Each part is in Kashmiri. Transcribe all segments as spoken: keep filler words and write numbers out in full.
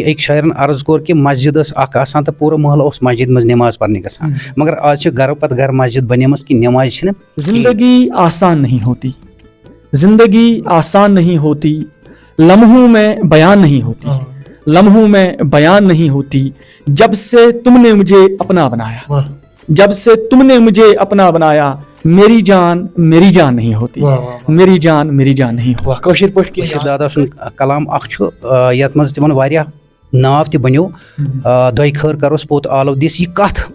أکۍ شاعرن عرض کوٚر کہِ مسجد ٲس اکھ آسان تہٕ پوٗرٕ محلہٕ اوس مسجد منٛز نماز پرنہِ گژھان، مگر آز چھِ گرٕ پتہٕ گرٕ مسجد بنیمٕژ کہِ نماز چھِنہٕ۔ زندگی آسان نہیں ہوتی، زندگی آسان نہیں ہوتی، لمحوں میں بیان نہیں ہوتی، لمحوں میں بیان نہیں ہوتی، جب سے تم نے مجھے اپنا بنایا، جب سے تم نے مجھے اپنا بنایا، میری جان میری جان نہیں ہوتی، میری جان میری جان نہیں ہوتی۔ واہ، کٲشِر پٲٹھۍ کینٛہہ بشیر دادا سُنٛد کلام اکھ چھُ، آ، یتھ منٛز تِمن واریاہ ناو تہِ بنیو، آ، دۄیہِ خٲر کروس پوٚت آلو دِس۔ یہِ کتھ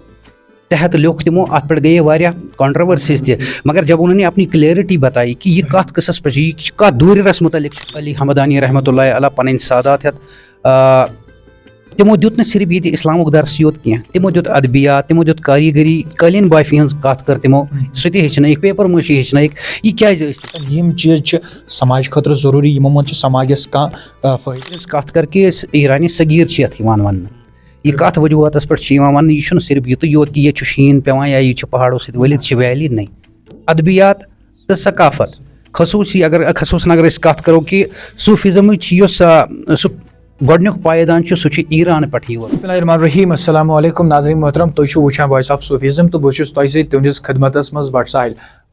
تحت لیوٚکھ تِمو، اتھ پٮ۪ٹھ گٔیے واریاہ controversies تہِ، مگر جب انہوں نے اپنی clarity بتائی کہ یہ کتھ قصص پٮ۪ٹھ چھِ، یہِ کتھ دوٗرِرس متعلق چھِ، علی حمدانی رحمۃ اللہ علیہ پنٕنۍ سادات ہٮ۪تھ، آ، تِمو دیُت نہٕ صرف ییٚتہِ اسلامُک درسٕے یوت کینٛہہ، تِمو دیُت ادبیات، تِمو دیُت کاریگری، قٲلیٖن بافی ہٕنٛز کتھ کٔر تِمو، سُہ تہِ ہیٚچھنٲیِکھ، paper مٲشی ہیٚچھنٲیِکھ۔ یہِ کیازِ ٲسۍ تِم؟ یِم چیٖز چھِ سماج خٲطرٕ ضروٗری، یِمو منٛز چھِ سماجس کانٛہہ، آ، فٲیدٕ۔ أسۍ کتھ کر کہِ أسۍ ایرانِ صغیٖر چھِ یتھ یِوان وننہٕ۔ یہِ کتھ وجوہاتس پٮ۪ٹھ چھِ یِوان وننہٕ؟ یہِ چھُنہٕ صرف یُتُے یوت کہِ ییٚتہِ چھُ شیٖن پٮ۪وان یا یہِ چھُ پہاڑو سۭتۍ ؤلِتھ، یہِ چھِ valley، نہ۔ ادبیات تہٕ ثقافت، خصوٗصی اگر، خصوٗصاً اگر أسۍ کتھ کرو کہِ صوٗفیزمٕچ یۄس، آ، سُہ گۄڈٕنیُک پایدان چھُ، سُہ چھُ ایران پٮ۪ٹھٕے یوت۔ بسم اللہ الرحمن الرحیم، السلام علیکم ناظرین محترم، تُہۍ چھِو وٕچھان Voice of Sufism تہٕ بہٕ چھُس تۄہہِ سۭتۍ تُہنٛدِس خدمتس منٛز بٹ ساحل۔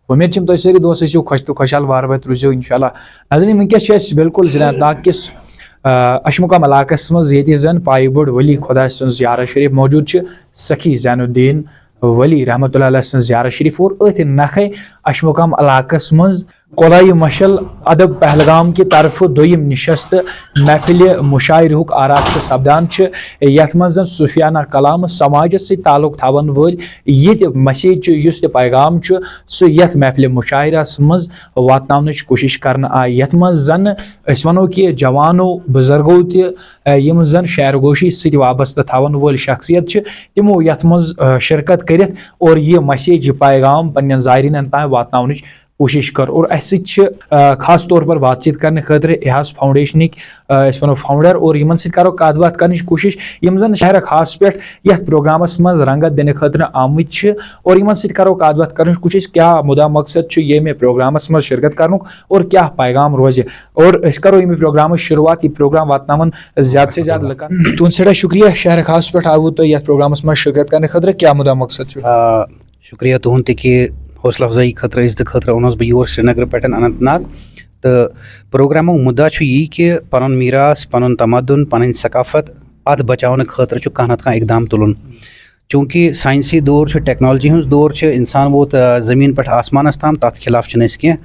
وۄمید چھم تُہۍ سٲری دوست ٲسِو خۄش تہٕ خۄشحال، وارٕ وارٕ روٗزِو انشاءاللہ۔ ناظرین، وٕنکیٚس چھِ أسۍ بالکل زِناد ناگ کِس، آ، اشمُقام علاقس منٛز، ییٚتہِ زن پایہِ بٔڑ ولی خۄدا سٕنٛز زیارت شریف موجود چھِ، سخی زین الدین ولی رحمۃ اللہ علیہ سٕنٛز زیارت شریف، اور أتھۍ نکھے اشمُقام علاقس منٛز قلعہ مشعل ادب پہلگام کہِ طرفہٕ دوٚیِم نشست محفلِ مشاعرہُک آراستہٕ سپدان چھِ، یتھ منٛز زن صوفیانہ کلام سماجس سۭتۍ تعلق تھاون وٲلۍ یہِ تہِ message چھُ، یُس تہِ پیغام چھُ، سُہ یتھ محفلِ مشاعرس منٛز واتناونٕچ کوٗشش کرنہٕ آیہِ، یتھ منٛز زن أسۍ ونو کہِ جوانو، بزرگو تہِ، یِم زن شعر گوشی سۭتۍ وابستہٕ تھاون وٲلۍ شخصیت چھِ، تِمو یتھ منٛز، آ، شرکت کٔرِتھ اور یہِ message، یہِ پیغام پننٮ۪ن زائرینن تام واتناونٕچ کوٗشش کٔر۔ اور اسہِ سۭتۍ چھِ، آ، خاص طور پر بات چیت کرنہٕ خٲطرٕ ایہاس فاؤنڈیشنٕکۍ، آ، أسۍ ونو founder، اور یِمن سۭتۍ کرو کتھ باتھ کرنٕچ کوٗشش، یِم زن شہر خاص پٮ۪ٹھ یتھ پروگرامس منٛز رنگت دِنہٕ خٲطرٕ آمٕتۍ چھِ، اور یِمن سۭتۍ کرو کتھ باتھ کرنٕچ کوٗشش کیاہ مُدا مقصد چھُ ییٚمہِ پروگرامس منٛز شرکت کرنُک اور کیاہ پیغام روزِ۔ اور أسۍ کرو ییٚمہِ پروگرامٕچ شروعات، یہِ پروگرام واتناون زیادٕ سے زیادٕ لُکن۔ تُہُنٛد سٮ۪ٹھاہ شُکریہ، شہر خاص پٮ۪ٹھ آوٕ تُہۍ یتھ پروگرامس منٛز شرکت کرنہٕ خٲطرٕ، کیاہ مُدا مقصد چھُ؟ آ، شُکریہ تُہُنٛد تہِ کہِ حوصلہٕ افزٲیی خٲطرٕ، عزتہٕ خٲطرٕ اوٚنُس بہٕ یور سرینگرٕ پٮ۪ٹھ اننت ناگ۔ تہٕ پروگرامُک مُدا چھُ یی کہِ پنُن میٖراث، پنُن تمدُن، پنٕنۍ ثقافت، اتھ بچاونہٕ خٲطرٕ چھُ کانٛہہ نتہٕ کانٛہہ اقدام تُلُن۔ چوٗنٛکہِ ساینسی دور چھُ، ٹیکنالوجی ہٕنٛز دور چھِ، انسان ووت، آ، زٔمیٖن پٮ۪ٹھ آسمانس تام، تتھ خلاف چھِنہٕ أسۍ کینٛہہ،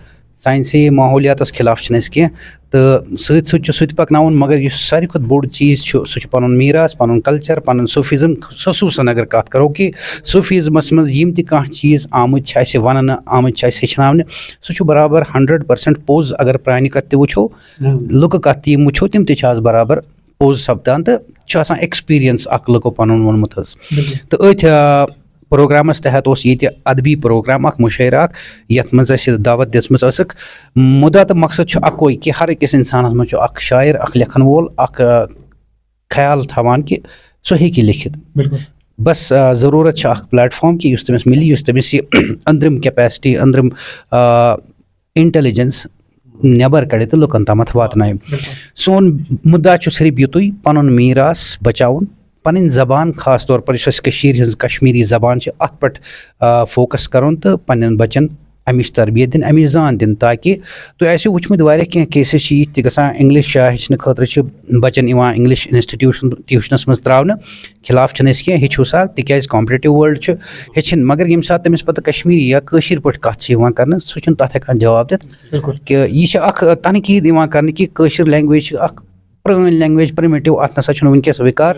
ساینسی ماحولیاتس خلاف چھِنہٕ أسۍ کینٛہہ۔ تہٕ سۭتۍ سۭتۍ چھُ سُہ تہِ پکناوُن، مگر یُس ساروی کھۄتہٕ بوٚڑ چیٖز چھُ، سُہ چھُ پنُن میٖراث، پنُن culture، پنُن صوفیزم۔ خصوٗصاً اگر کتھ کرو کہِ صوفیزمس منٛز یِم تہِ کانٛہہ چیٖز آمٕتۍ چھِ اسہِ وننہٕ، آمٕتۍ چھِ اسہِ ہیٚچھناونہٕ، سُہ چھُ برابر ہنڈریڈ پرسنٹ پوٚز۔ اگر پرانہِ کتھ تہِ وٕچھو، لُکہٕ کتھ تہِ یِم وٕچھو، تِم تہِ چھِ آز برابر پوٚز سپدان تہٕ چھُ آسان experience اکھ لُکو پنُن ووٚنمُت حظ۔ تہٕ أتھۍ، آ، پروگرامس تحت اوس ییٚتہِ ادبی پروگرام اکھ، مُشٲعرٕ اکھ، یتھ منٛز اسہِ دعوت دِژمٕژ ٲسٕکھ۔ مُدا تہٕ مقصد چھُ اکوے کہِ ہر أکِس انسانس منٛز چھُ اکھ شاعر، اکھ لیکھن وول، اکھ، آ، خیال تھاوان کہِ سُہ ہیٚکہِ لیکھِتھ۔ بس، آ، ضروٗرت چھِ اکھ platform کہِ یُس تٔمِس مِلہِ، یُس تٔمِس یہِ أنٛدرِم capacity، أنٛدرِم، آ، intelligence نٮ۪بر کڑِ تہٕ لُکن تامتھ واتنایہِ۔ سون مُدا چھُ صرف یُتُے، پنُن میٖراث بچاوُن، پنٕنۍ زبان، خاص طور پر یُس اَسہِ کٔشیٖرِ ہٕنٛز کشمیٖری زبان چھِ، اتھ پٮ۪ٹھ، آ، focus کرُن تہٕ پننٮ۪ن بچن امِچ تربیت دِنۍ، امِچ زان دِنۍ، تاکہِ تُہۍ آسِو وٕچھمٕتۍ واریاہ کینٛہہ cases چھِ یِتھۍ تہِ گژھان، English، آ، ہیٚچھنہٕ خٲطرٕ چھِ بچن یِوان English institution، tuitionس منٛز تراونہٕ۔ خلاف چھِنہٕ أسۍ کینٛہہ، ہیٚچھِو سا، تِکیازِ competitive world چھُ، ہیٚچھِن، مگر ییٚمہِ ساتہٕ تٔمِس پتہٕ کشمیٖری یا کٲشِر پٲٹھۍ کتھ چھِ یِوان کرنہٕ، سُہ چھُنہٕ تتھ ہٮ۪کان جواب دِتھ کہِ یہِ چھِ اکھ تنقیٖد یِوان کرنہٕ کہِ کٲشِر language چھِ اکھ پرٲنۍ language، primitive، اتھ نسا چھُنہٕ وٕنکیٚس وِکار،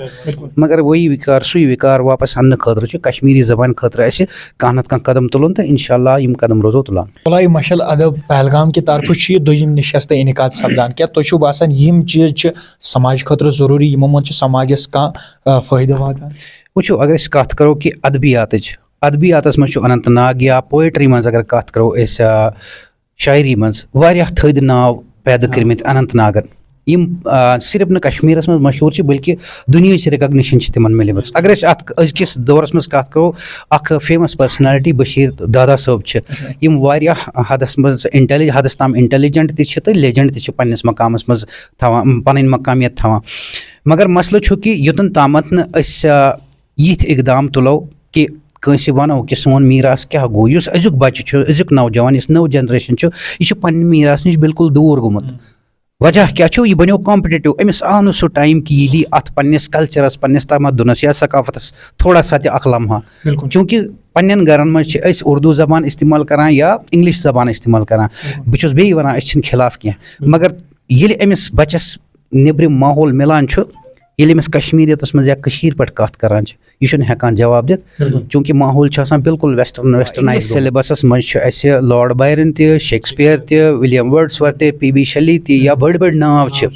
مگر وہی وِکار، سُے وِکار واپس اننہٕ خٲطرٕ چھُ کشمیٖری زبانہِ خٲطرٕ اسہِ کانٛہہ نتہٕ کانٛہہ قدم تُلُن تہٕ انشاءاللہ یِم قدم روزو تُلان۔ قلعہ مشعل ادب پہلگام کہِ طرفہٕ چھُ یہِ دوٚیِم نشست انعقاد سپدان۔ کیٛاہ تۄہہِ چھُو باسان یِم چیٖز چھِ سماج خٲطرٕ ضروٗری، یِمو منٛز چھُ سماجس کانٛہہ، آ، فٲیدٕ واتان؟ وٕچھِو، اگر أسۍ کتھ کرو کہِ ادبیاتٕچ، ادبیاتس منٛز چھُ اننت ناگ یا poetry منٛز اگر کتھ کرو أسۍ، آ، شاعری منٛز واریاہ تھٔدۍ ناو پٲدٕ کٔرمٕتۍ اننت ناگن۔ یِم آ، صرف نہٕ کشمیٖرس منٛز مشہوٗر چھِ، بلکہِ دُنیاہٕچ ریکگنیشن چھِ تِمن مِلمٕژ۔ اگر أسۍ اتھ أزکِس دورس منٛز کتھ کرو، اکھ فیمس پرسنالٹی بشیٖر دادا صٲب چھِ، یِم واریاہ حدس منٛز انٹیلی حدس تام انٹیلیجنٹ تہِ چھِ تہٕ لیجنڈ تہِ چھِ پننِس مقامس منٛز تھاوان، پنٕنۍ مقامیت تھاوان۔ مگر مسلہٕ چھُ کہِ یوٚتن تامتھ نہٕ أسۍ آ، یِتھۍ اقدام تُلو کہِ کٲنٛسہِ ونو کہِ سون میٖراث کیٛاہ گوٚو، یُس أزیُک بچہِ چھُ، أزیُک نوجوان، یُس نٔو جنریشن چھُ، یہِ چھُ پننہِ میٖراث نِش بالکل دوٗر گوٚمُت۔ وجہ کیٛاہ چھُ؟ یہِ بنیو کمپٹیٹو۔ أمِس آو نہٕ سُہ ٹایم کہِ یہِ دی اتھ پننِس کلچرس، پننِس تمدُنس یا ثقافتس تھوڑا سا تہِ اکھ لمحہ۔ بِلکُل۔ چوٗنٛکہِ پننٮ۪ن گرن منٛز چھِ أسۍ اردو زبان استعمال کران یا انگلش زبان استعمال کران۔ بِلکُل۔ بہٕ چھُس بیٚیہِ ونان، أسۍ چھِنہٕ خلاف کینٛہہ، بِلکُل۔ مگر ییٚلہِ أمِس بچس نیٚبرِم ماحول مِلان چھُ، ییٚلہِ أمِس کشمیٖریتس منٛز یا کٔشیٖرِ پٮ۪ٹھ کتھ کران چھِ، یہِ چھُنہٕ ہٮ۪کان جواب دِتھ، بِلکُل۔ چوٗنٛکہِ ماحول چھُ آسان بالکل ویسٹرن، ویسٹرنایز۔ سیلبسس منٛز چھُ اَسہِ لارڈ بایرن تہِ، شیکسپیر تہِ، ولیم ورڈسورتھ تہِ، پی بی شیلی تہِ، یا بٔڑۍ بٔڑۍ ناو چھِ۔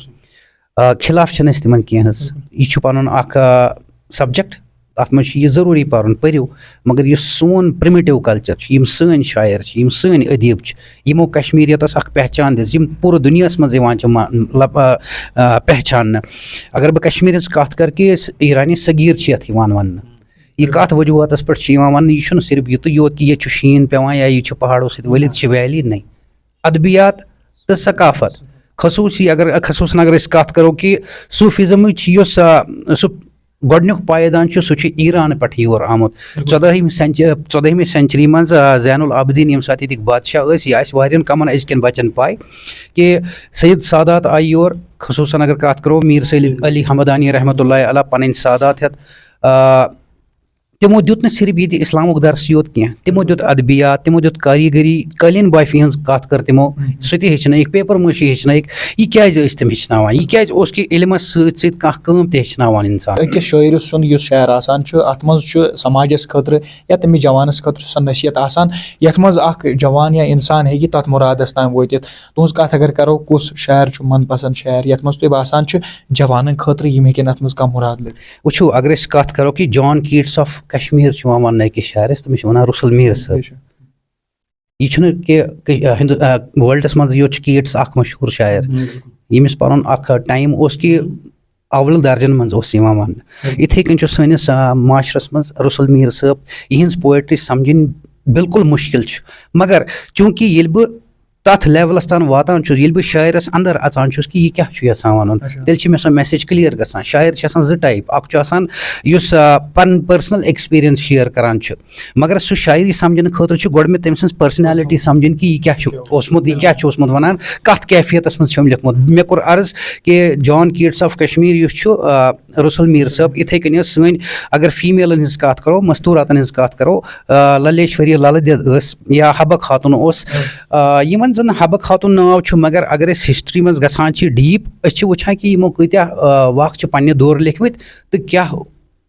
آ، خلاف چھِنہٕ أسۍ تِمن کینٛہہ حظ۔ بِلکُل۔ یہِ چھُ پنُن اکھ آ، سبجیکٹ، اتھ منٛز چھُ یہِ ضروٗری پرُن، پٔرِو۔ مگر یُس سون پرمیٹو کلچر چھُ، یِم سٲنۍ شاعر چھِ، یِم سٲنۍ ادیٖب چھِ، یِمو کشمیٖریتس اکھ پہچان دِژ، یِم پوٗرٕ دُنیاہس منٛز یِوان چھِ ما-، لب-، آ، آ، پہچاننہٕ۔ اگر بہٕ کشمیٖرٕچ کتھ کرٕ کہِ أسۍ ایرانِ صغیٖر چھِ یتھ یِوان وننہٕ۔ یہِ کتھ وجوہاتس پٮ۪ٹھ چھُ یِوان وننہٕ؟ یہِ چھُنہٕ صرف یِتُے یوت کہِ ییٚتہِ چھُ شیٖن پٮ۪وان یا ییٚتہِ چھُ پہاڑو سۭتۍ ؤلِتھ، چھِ ویلی، نہ۔ ادبیات تہٕ ثقافت، خصوٗصی اگر، خصوٗصاً اگر أسۍ کتھ کرو کہِ صوفیزمٕچ یُس، آ، سُہ گۄڈٕنیُک پایدان چھُ، سُہ چھُ ایران پٮ۪ٹھ یور آمُت۔ بِلکُل۔ ژۄدٲہِم سینچ-، ژۄدٲہمہِ سینچری منٛز، آ، زین العابدین ییٚمہِ ساتہٕ ییٚتِکۍ بادشاہ ٲسۍ، یہِ آسہِ واریاہن کمن أزکٮ۪ن بچن پاے کہِ سید سادات آیہِ یور۔ خصوٗصاً اگر کتھ کرو، میٖر سید علی حمدانی رحمتہ اللہ علیہ پنٕنۍ سادات ہٮ۪تھ، آ، تِمو دیُت نہٕ صرف ییٚتہِ اسلامُک درس یوت کینٛہہ، تِمو دیُت ادبیات، تِمو دیُت کاریگری، قٲلیٖن بافی ہٕنٛز کتھ کٔر تِمو، ہم۔ سُہ تہِ ہیٚچھنٲیِکھ، پیپر مٲشی ہیٚچھنٲیِکھ۔ یہِ کیازِ ٲسۍ تِم ہیٚچھناوان؟ یہِ کیازِ اوس کہِ علمس سۭتۍ سۭتۍ کانٛہہ کٲم تہِ ہیٚچھناوان انسان؟ أکِس شٲعرٕ سُنٛد یُس شعر آسان چھُ، اتھ منٛز چھُ سماجس خٲطرٕ یا تٔمِس جوانس خٲطرٕ چھُ سۄ نصیحت آسان، یتھ منٛز اکھ جوان یا انسان ہیٚکہِ تتھ مُرادس تام وٲتِتھ۔ تُہنٛز کتھ اگر کرو، کُس شاعر چھُ من پسند شاعر، یتھ منٛز تۄہہِ باسان چھُ جوانن خٲطرٕ یِم ہیٚکن اتھ منٛز کانٛہہ مُراد لٔبِتھ؟ وٕچھِو، اگر أسۍ کتھ کرو کہِ جان کیٹس آف کشمیر چھُ یِوان وننہٕ أکِس شاعرس، تٔمِس چھِ ونان رسول میٖر صٲب۔ بے شک۔ یہِ چھُنہٕ کہِ، کہِ، آ، ہندو-، آ، ورلڈس منٛز یوت چھُ کیٹس اکھ مشہوٗر شاعر، بِلکُل۔ ییٚمِس پنُن اکھ، آ، ٹایم اوس کہِ اولہٕ درجن منٛز اوس یِوان وننہٕ۔ بِلکُل۔ یِتھے کٔنۍ چھُ سٲنِس، آ، معاشرس منٛز رسول میٖر صٲب، یِہنٛز پوئٹری سمجھٕنۍ بالکل مشکل چھُ۔ مگر چوٗنٛکہِ ییٚلہِ بہٕ تتھ لیولس تام واتان چھُس، ییٚلہِ بہٕ شاعرس اندر اژان چھُس کہِ یہِ کیٛاہ چھُ یژھان ونُن، اچھا۔ تیٚلہِ چھِ مےٚ سۄ میسیج کلیئر گژھان۔ شاعر چھِ آسان زٕ ٹائپ، اکھ چھُ آسان یُس، آ، پنُن پرسنل ایکسپیرینس شیئر کران چھُ، مگر سُہ شاعری سمجھنہٕ خٲطرٕ چھُ گۄڈٕ مےٚ تٔمۍ سٕنٛز پرسنالٹی سمجھٕنۍ کہِ یہِ کیٛاہ چھُ اوسمُت، یہِ کیٛاہ چھُ اوسمُت ونان، کتھ کیفیتس منٛز چھُ أمۍ لیوٗکھمُت۔ مےٚ کوٚر عرض کہِ جان کیٹس آف کشمیر یُس چھُ، آ، رسول میٖر صٲب، یِتھے کٔنۍ ٲس سٲنۍ، اگر فیمیلن ہٕنٛز کتھ کرو، مستوراتن ہٕنٛز کتھ کرو، آ، للیشوری للہٕ دٮ۪د ٲس یا حبہ خاتون اوس، آ، یِمن زن حبہ خاتون ناو چھُ، مگر اگر أسۍ ہسٹری منٛز گژھان چھِ ڈیپ، أسۍ چھِ وٕچھان کہِ یِمو کۭتیاہ، آ، واکھ چھِ پننہِ دورٕ لیکھمٕتۍ تہٕ کیٛاہ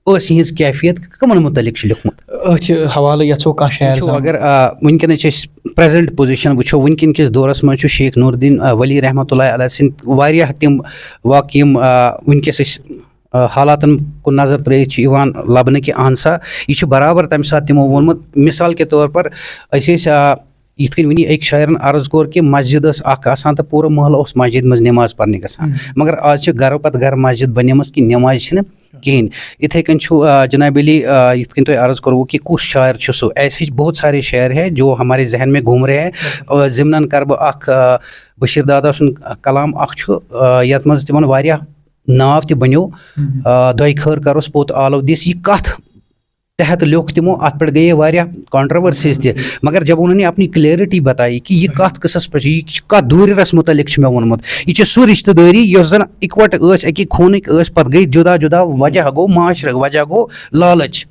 ٲس یِہنٛز کیفیت، کٕمن متعلق چھُ لیوٗکھمُت۔ أتھۍ حوالہٕ یژھو کانٛہہ شاعر وٕچھو، زانُن۔ اگر، آ، وٕنکیٚنٕچ أسۍ پریزنٹ پوزیشن وٕچھو، وٕنکیٚن کِس دورس منٛز چھُ شیخ نوردین، آ، ولی رحمتہ اللہ علیہ سٕنٛدۍ واریاہ تِم واقعہٕ یِم، آ، وٕنکیٚس أسۍ، آ، حالاتن کُن نظر ترٲوِتھ چھِ یِوان لبنہٕ کہِ اہن سا، یہِ چھُ برابر تمہِ ساتہٕ تِمو ووٚنمُت۔ مثال کے طور پر أسۍ ٲسۍ، آ، یِتھ کٔنۍ وٕنی أکۍ شاعرن عرض کوٚر کہِ مسجد ٲس اکھ آسان تہٕ پوٗرٕ محلہٕ اوس مسجد منٛز نٮ۪ماز پرنہِ گژھان، ہم۔ مگر آز چھِ گرٕ پتہٕ گرٕ مسجد بنیمٕژ کہِ نٮ۪مازِ چھِنہٕ کِہیٖنۍ۔ یِتھے کٔنۍ چھُ، آ، جناب علی، آ، یِتھ کٔنۍ تۄہہِ عرض کوٚروٕ کہِ کُس شاعر چھُ سُہ، ایسے بہت سارے شاعر ہیں جو ہمارے ذہن میں گھوم رہے ہیں۔ آ، ضمناً کرٕ بہٕ اکھ، آ، بشیر دادا سُنٛد کلام اکھ چھُ، آ، یتھ منٛز تِمن واریاہ ناو تہِ بنیو، مم۔ آ، دۄیہِ خٲر کروس پوٚت آلو دِس۔ یہِ کتھ تحت لیوٚکھ تِمو، اتھ پٮ۪ٹھ گٔیے واریاہ کانٹروورسیز تہِ، مگر جب انہوں نے اپنی کلیئرٹی بتائی کہ یہِ کتھ قصس پٮ۪ٹھ چھُ، یہِ کتھ دوٗرِرس متعلق چھُ مےٚ ووٚنمُت، یہِ چھِ سُہ رشتہٕ دٲری یۄس زن اِکوٹہٕ ٲسۍ، اکی خوٗنٕکۍ ٲسۍ، پتہٕ گٔے جدا جدا، وجہ گوٚو معاشرٕ، وجہ گوٚو لالچ۔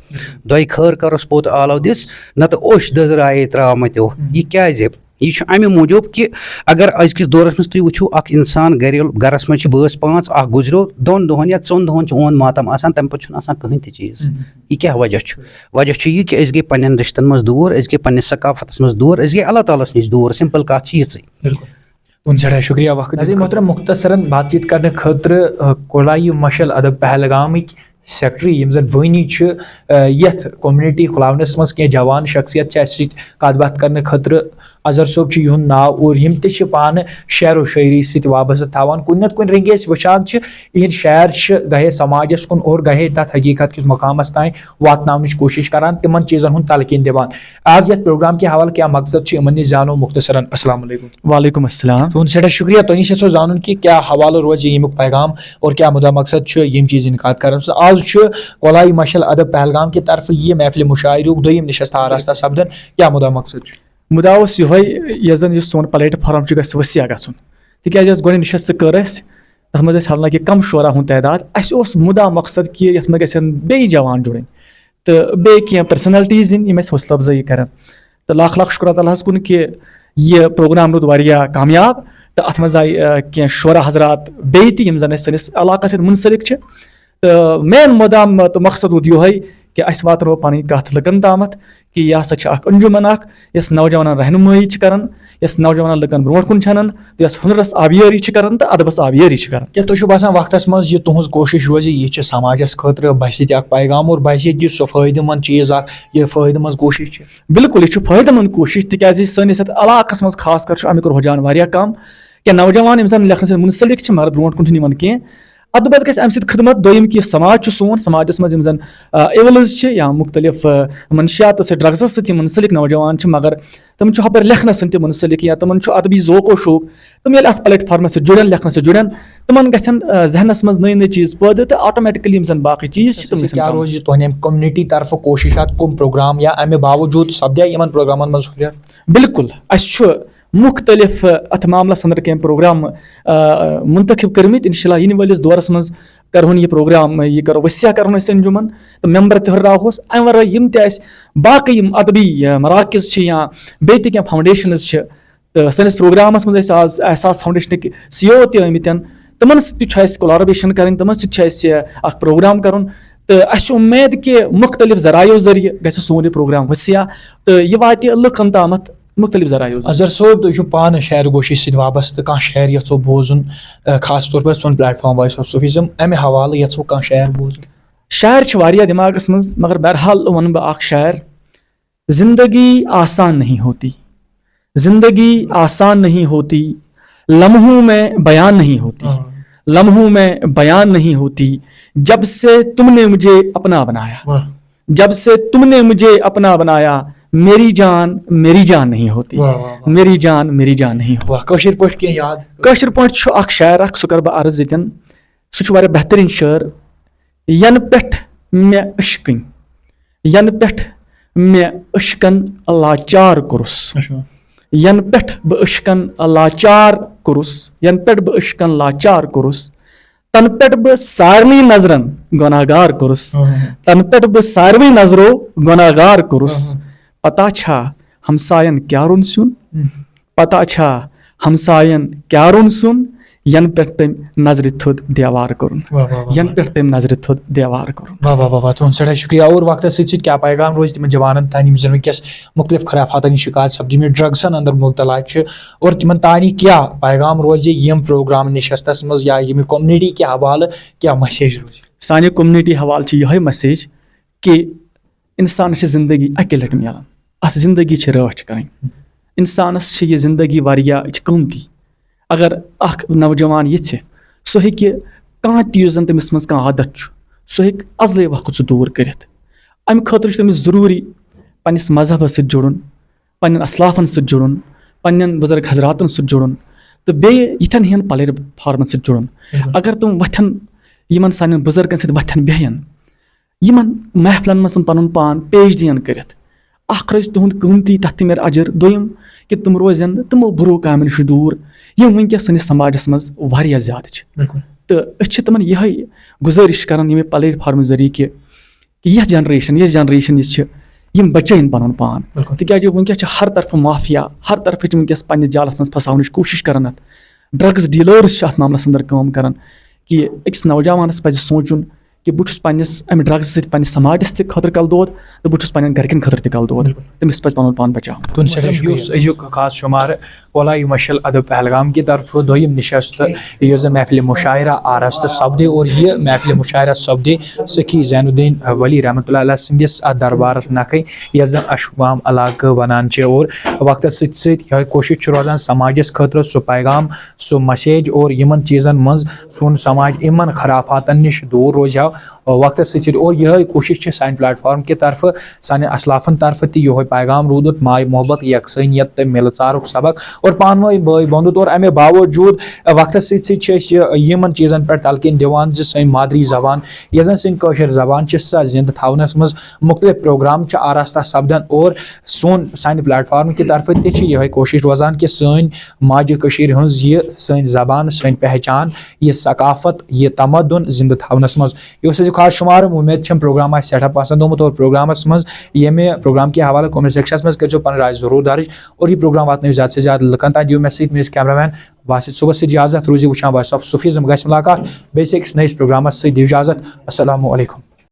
دۄیہِ خٲر کروس پوٚت آلو دِس، نتہٕ اوٚش دٔزرایے ترٛامٕتیو۔ یہِ کیازِ؟ یہِ چھُ امہِ موٗجوٗب کہِ اگر أزکِس دورس منٛز تُہۍ وٕچھِو، اکھ انسان گرِ، گرس منٛز چھِ بٲژ پانٛژھ، اکھ گُزریو، دۄن دۄہن یا ژۄن دۄہن چھُ اوٚن ماتم آسان، تمہِ پتہٕ چھُنہٕ آسان کٕہٕنۍ تہِ چیٖز۔ یہِ کیٛاہ وجہ چھُ؟ وجہ چھُ یہِ کہِ أسۍ گٔے پننٮ۪ن رشتن منٛز دوٗر، أسۍ گٔے پننِس ثقافتس منٛز دوٗر، أسۍ گٔے اللہ تعالیٰ ہس نِش دوٗر۔ سمپل کتھ چھِ یِژٕے۔ بِلکُل۔ تُہُنٛد سٮ۪ٹھاہ شُکریہ وقت ناظرین محترم، مختصراً بات چیت کرنہٕ خٲطرٕ، آ، کولائی مشعل ادب پہلگامٕکۍ سیکرٹری، یِم زن بٲنی چھِ، آ، یتھ کومنٹی کھُلاونس منٛز کینٛہہ جوان شخصیت چھِ اَسہِ سۭتۍ کتھ باتھ کرنہٕ خٲطرٕ اظہر صٲب چھُ یِہُنٛد ناو، اور یِم تہِ چھِ پانہٕ شعر و شٲعری سۭتۍ وابستہٕ تھاوان۔ کُنہِ نتہٕ کُنہِ رنگہِ أسۍ وٕچھان چھِ، یِہِنٛدۍ شعر چھِ گاہے سماجس کُن اور گاہے تتھ حقیقت کِس مقامس تام واتناونٕچ کوٗشش کران، تِمن چیٖزن ہُنٛد تلقین دِوان۔ آز یتھ پروگرام کہِ حوالہٕ کیٛاہ مقصد چھُ، یِمن نِش زانو مختصرن۔ السلام علیکم۔ وعلیکم السلام۔ تُہُنٛد سٮ۪ٹھاہ شُکریہ۔ تۄہہِ نِش یژھو زانُن کہِ کیٛاہ حوالہٕ روزِ ییٚمیُک پیغام اور کیٛاہ مُدا مقصد چھُ یِم چیٖز انعقاد کرنس۔ آز چھُ کۄلایہِ مشعل ادب پہلگام کہِ طرفہٕ یہِ محفلِ مُشاعرُک دوٚیِم نشست آراستہ سپدان۔ کیٛاہ مُدا مقصد چھُ؟ مُدا اوس یِہوٚے، یۄس زَن یُس سون پلیٹ فارم چھُ، گژھِ وسیع گژھُن۔ تِکیٛازِ یۄس گۄڈٕنِچ نشست کٔر اَسہِ، تَتھ منٛز ٲسۍ حالانکہِ کم شعرا ہُنٛد تعداد، اَسہِ اوس مُدا مقصد کہِ یَتھ منٛز گژھن بیٚیہِ جوان جُڑٕنۍ تہٕ بیٚیہِ کینٛہہ پرسنلٹیٖز یِنۍ، یِم اَسہِ حوصلہٕ افزٲیی کَرَن۔ تہٕ لاکھ لاکھ شُکر اللہ تعالیٰ ہَس کُن کہِ یہِ پروگرام روٗد واریاہ کامیاب تہٕ اَتھ منٛز آیہِ، آ، کینٛہہ شعرا حضرات بیٚیہِ تہِ، یِم زَن اَسہِ سٲنِس علاقَس سۭتۍ مُنسلِک چھِ۔ تہٕ مین مُدا تہٕ مقصد روٗد یِہوٚے کہِ اَسہِ واتناوو پَنٕنۍ کَتھ لُکَن تامَتھ کہِ یہِ ہسا چھِ اَکھ انجمن اَکھ، یۄس نوجوانَن رہنمٲیی چھِ کَران، یۄس نوجوانَن لُکَن برونٛٹھ کُن چھِ اَنان، تہٕ یۄس ہُنرَس آبیٲری چھِ کَران تہٕ ادبَس آبیٲری چھِ کَران۔ کیٛاہ تۄہہِ چھُو باسان وقتَس منٛز یہِ تُہٕنٛز کوٗشِش روزِ، یہِ چھِ سماجَس خٲطرٕ باسہِ تہِ اَکھ پیغام اور باسہِ تہِ سُہ فٲیدٕ مند چیٖز اَکھ، یہِ فٲیدٕ منٛز کوٗشِش چھِ؟ بِلکُل، یہِ چھُ فٲیدٕ مند کوٗشِش، تِکیٛازِ سٲنِس یَتھ علاقَس منٛز خاص کر چھُ اَمیُک رُجحان واریاہ کم۔ کینٛہہ نوجوان یِم زَن لیکھنَس سۭتۍ مُنسلِک چھِ مگر برونٛٹھ کُن چھُنہٕ یِوان کینٛہہ۔ ادبس گژھِ اَمہِ سۭتۍ خدمت۔ دوٚیِم کہِ سماج چھُ سون، سماجس منٛز یِم زن، آ، ایولز چھِ یا مختلف، آ، منشیات سۭتۍ، ڈرگزس سۭتۍ یِم منسلک نوجوان چھِ، مگر تِم چھِ ہۄپٲرۍ لیکھنس سۭتۍ تہِ منسلک یا تِمن چھُ ادبی ذوق و شوق، تِم ییٚلہِ اتھ پلیٹ فارمس سۭتۍ جُڑن، لیکھنس سۭتۍ جُڑن، تِمن گژھن، آ، ذہنس منٛز نٔے نٔے چیٖز پٲدٕ تہٕ آٹومیٹکلی یِم زن باقٕے چیٖز چھِ، تِم گژھن کیٛاہ کم۔ روزِ تُہنٛدِ امہِ کمنٹی طرفہٕ کوٗشِشات، کم پروگرام یا امہِ باوجوٗد سپدیا یِمن پروگرامن منٛز ہُرٮ۪ر؟ بِلکُل، اَسہِ چھُ مُختٔلِف، آ، اَتھ معاملَس اَندَر کینٛہہ پروگرام، آ، مُنتخب کٔرمٕتۍ۔ اِنشاء اللہ یِنہٕ وٲلِس دورَس منٛز کَرہون یہِ پروگرام، یہِ کَرو وسیع کَرہون أسۍ اَنجُمَن تہٕ مٮ۪مبَر تہِ ہُرراوہوس۔ اَمہِ وَرٲے یِم تہِ اَسہِ باقٕے یِم اَدبی، آ، مراکز چھِ یا بیٚیہِ تہِ کینٛہہ فاؤنڈیشنٕز چھِ، تہٕ سٲنِس پروگرامَس منٛز ٲسۍ آز احساس فاؤنڈیشنٕکۍ سی او تہِ آمٕتۍ، تِمَن سۭتۍ تہِ چھُ اَسہِ کولابریشن کَرٕنۍ، تِمَن سۭتۍ چھُ اَسہِ اَکھ پروگرام کَرُن۔ تہٕ اَسہِ چھُ اُمید کہِ مُختٔلِف ذرایعو ذٔریعہٕ گژھِ سون یہِ پروگرام وسیع تہٕ یہِ واتہِ لُکَن تامَتھ مُختٔلِف ذرایعو ذٔریعہٕ۔ اظہر صٲب، تُہۍ چھِو پانہٕ شعر گوشی سۭتۍ وابستہٕ، کانٛہہ شعر یَژھو بوزُن، آ، خاص طور پر سون پلیٹ فارم وائس آف صوفیزم، اَمہِ حوالہٕ یَژھو کانٛہہ شعر بوزُن؟ شعر چھِ واریاہ دٮ۪ماغَس منٛز، مگر بہرحال وَنہٕ بہٕ اَکھ شعر۔ زندگی آسان نہیں ہوتی، زندگی آسان نہیں ہوتی، لمحوں میں بیان نہیں ہوتی، ہاں۔ لمحوں میں بیان نہیں ہوتی، جب سے تم نے مجھے اپنا بنایا، واہ۔ جب سے تم نے مجھے اپنا بنایا، میری جان میری جان نہیں ہوتی، واہ، واہ، واہ۔ میری جان میری جان نہیں ہوتی۔ واہ، کٲشِر پٲٹھۍ کینٛہہ یاد؟ کٲشِر پٲٹھۍ چھُ اکھ شعر اکھ، سُہ کَرٕ بہٕ عرض ییٚتٮ۪ن۔ سُہ چھُ واریاہ بہتریٖن شعر۔ ینہٕ پٮ۪ٹھ مےٚ عشقن، ینہٕ پٮ۪ٹھ مےٚ عشقن لاچار کوٚرُس، اچھا۔ ینہٕ پٮ۪ٹھ بہٕ عشقن لاچار کوٚرُس، ینہٕ پٮ۪ٹھ بہٕ عشقن لاچار کوٚرُس، تنہٕ پٮ۪ٹھ بہٕ سارنٕے نظرن گۄناہگار کوٚرُس، ہاں۔ تنہٕ پٮ۪ٹھ بہٕ سارنٕے نظرو گۄناہگار کوٚرُس۔ ہاں۔ پتہ چھا ہمساین کیٛاہ روٚن سیُن؟ ہم۔ پتہ چھا ہمساین کیٛاہ روٚن سیُن؟ ینہٕ پٮ۪ٹھ تٔمۍ نظرِ تھوٚد دیوار کوٚرُن۔ واہ، واہ، واہ، ینہٕ واہ۔ پٮ۪ٹھ تٔمۍ نظرِ تھوٚد دیوار کوٚرُن۔ واہ، واہ، واہ، واہ، تُہُنٛد سٮ۪ٹھاہ شُکریہ۔ اور وقتس سۭتۍ سۭتۍ کیٛاہ پیغام روزِ تِمن جوانن تام، یِم زن وٕنکیٚس مُختٔلِف خرافاتن ہٕنٛدۍ شِکار سپدِمٕتۍ، ڈرگزن اندر مبتلا چھِ، اور تِمن تانی کیٛاہ پیغام روزِ یِم پروگرام نشستس منٛز یا ییٚمہِ کومنٹی کہِ حوالہٕ کیٛاہ مسیج روزِ؟ سانہِ کومنٹی حوالہٕ چھِ یِہوٚے مسیج کہِ انسانس چھِ زندگی اکے لٹہِ میلان، اتھ زندگی چھِ رٲچھ کرٕنۍ۔ انسانس چھِ یہِ زندگی واریاہ، یہِ چھِ قۭمتی۔ اگر اکھ نوجوان یژھِ، سُہ ہیٚکہِ کانٛہہ تہِ یُس زن تٔمِس منٛز کانٛہہ عادت چھُ، سُہ ہیٚکہِ ازلے وقت سُہ دوٗر کٔرِتھ۔ امہِ خٲطرٕ چھُ تٔمِس ضروٗری پننِس مذہبس سۭتۍ جُڑُن، پننٮ۪ن اسلافن سۭتۍ جُڑُن، پننٮ۪ن بُزرگ حضراتن سۭتۍ جُڑُن تہٕ بیٚیہِ یِتھٮ۪ن ہِوٮ۪ن پلیٹ فارمن سۭتۍ جُڑُن۔ بِلکُل۔ اگر تِم وۄتھن، یِمن سانٮ۪ن بُزرگن سۭتۍ وۄتھن بیٚہن، یِمن محفلن منٛز تِم پنُن پان پیش دِین کٔرِتھ، اکھ روزِ تِہُنٛد قۭمتی، تتھ تہِ میلہِ اجر۔ دوٚیِم کہِ تِم روزن تِمو بُرو کامٮ۪ن نِش دوٗر، یِم وٕنکیٚس سٲنِس سماجس منٛز واریاہ زیادٕ چھِ۔ بِلکُل۔ تہٕ أسۍ چھِ تِمن یِہوٚے گُزٲرِش کران ییٚمہِ پلیٹ فارمہٕ ذٔریعہٕ کہِ، کہِ یۄس جنریشن، یۄس جنریشن یۄس چھِ، یِم بچٲیِن پنُن پان۔ بِلکُل۔ تِکیازِ وٕنکیٚس چھِ ہر طرفہٕ مافیا، ہر طرفہٕ چھِ وٕنکیٚس پننِس جالس منٛز پھساونٕچ کوٗشش کران۔ اتھ ڈرگز ڈیلرز چھِ اتھ معاملس اندر کٲم کران کہِ أکِس نوجوانس پزِ سونٛچُن کہِ بہٕ چھُس پننِس امہِ ڈرگس سۭتۍ پننِس سماجس تہِ خٲطرٕ کلہٕ دود، تہٕ بہٕ چھُس پننٮ۪ن گرِکٮ۪ن خٲطرٕ تہِ کلہٕ دود۔ بِلکُل۔ تٔمِس پزِ پنُن پان بچاوُن۔ تُہُنٛد سٮ۪ٹھاہ مطلب، شُکریہ۔ یُس أزیُک خاص شُمارٕ اولا یوم اشل ادب پہلگام کہِ طرفہٕ دوٚیِم نشست، یُس زن محفل مشاعرہ آرست سپدے، اور یہِ محفل مشاعرہ سپدے سخی زین الدین ولی رحمتہ اللہ علیہ سٕنٛدِس اتھ دربارس نکھے، یتھ زن اشوام علاقہٕ ونان چھِ۔ اور وقتس سۭتۍ سۭتۍ یِہوٚے کوٗشش چھِ روزان سماجس خٲطرٕ سُہ پیغام، سُہ message، اور یِمن چیٖزن منٛز سون سماج یِمن خرافاتن نِش دوٗر روزِ ہا وقتس سۭتۍ سۭتۍ۔ اور یِہوٚے کوٗشش چھِ سانہِ platform کہِ طرفہٕ، سانٮ۪ن اسلافن طرفہٕ تہِ یِہوٚے پیغام روٗدمُت، ماے محبت، یکسٲنیت تہٕ مِلہٕ ژارُک سبق، اور پانہٕ وٲنۍ بٲے بنٛدُت۔ اور امہِ باوجوٗد وقتس سۭتۍ سۭتۍ چھِ أسۍ یہِ، یِمن چیٖزن پٮ۪ٹھ تلقین دِوان زِ سٲنۍ مادری زبان، یۄس زن سٲنۍ کٲشِر زبان چھِ، سۄ زندٕ تھاونس منٛز مُختٔلِف program چھِ آراستا سپدان، اور سون، سانہِ platform کہِ طرفہٕ تہِ چھِ یِہوٚے کوٗشش روزان کہِ سٲنۍ ماجہِ کٔشیٖرِ ہٕنٛز یہِ سٲنۍ زبان، سٲنۍ پہچان، یہِ ثقافت، یہِ تمدُن زندٕ تھاونس منٛز۔ یہِ اوس أزیُک خاص شُمارٕ۔ اُمید چھم program آسہِ سٮ۪ٹھاہ پسنٛد آمُت، اور programس منٛز ییٚمہِ program کہِ حوالہٕ comment sectionس منٛز کٔرۍزیو پنٕنۍ راے ضروٗر درٕج، اور یہِ program واتنٲیِو زیادٕ سے زیادٕ لُکن تام۔ دِیِو مےٚ سۭتۍ میٲنِس cameraman باسط صٲبس سۭتۍ اجازت، روٗزِو وٕچھان Voice of Sufism۔ گژھِ مُلاقات بیٚیِس أکِس نٔیِس programس سۭتۍ۔ دِیِو اجازت۔ السلام علیکم۔